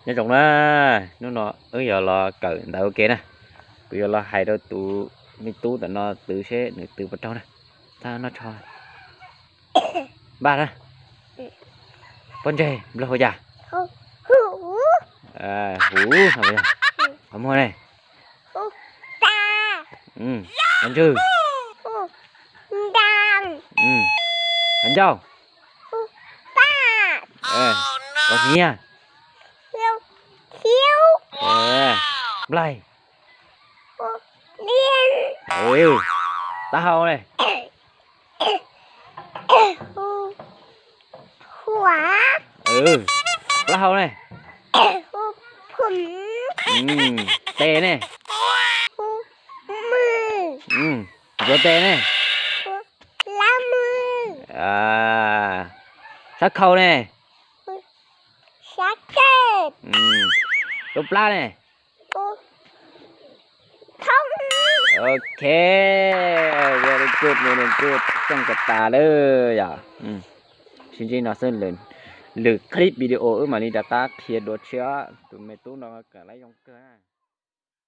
Nyob zoo na, hnub no wb yuav los kawm ntawv ua ke na. Kuv yuav los hais rau tus me tub tom no twv seb nws twv puas raug na. Txhob noj tsho. Npaj na. Pob ntseg nplog hu cas? Huv. Qhov muag ne? Qhov ntswg? Qhov ncauj? Qhov hniav? Nplaig? Taub hau ne? Plaub hau ne? Tes ne? Ncuav tes ne? Sab khau ne? Lub plab ne? Ok, very good, very good, coj kawg tas lawm yom. Sib ntsib no xwb, lwm clip video wb mam li rov qab qhia dua tshiab. Tus me tub no kawm lab zoo kawg.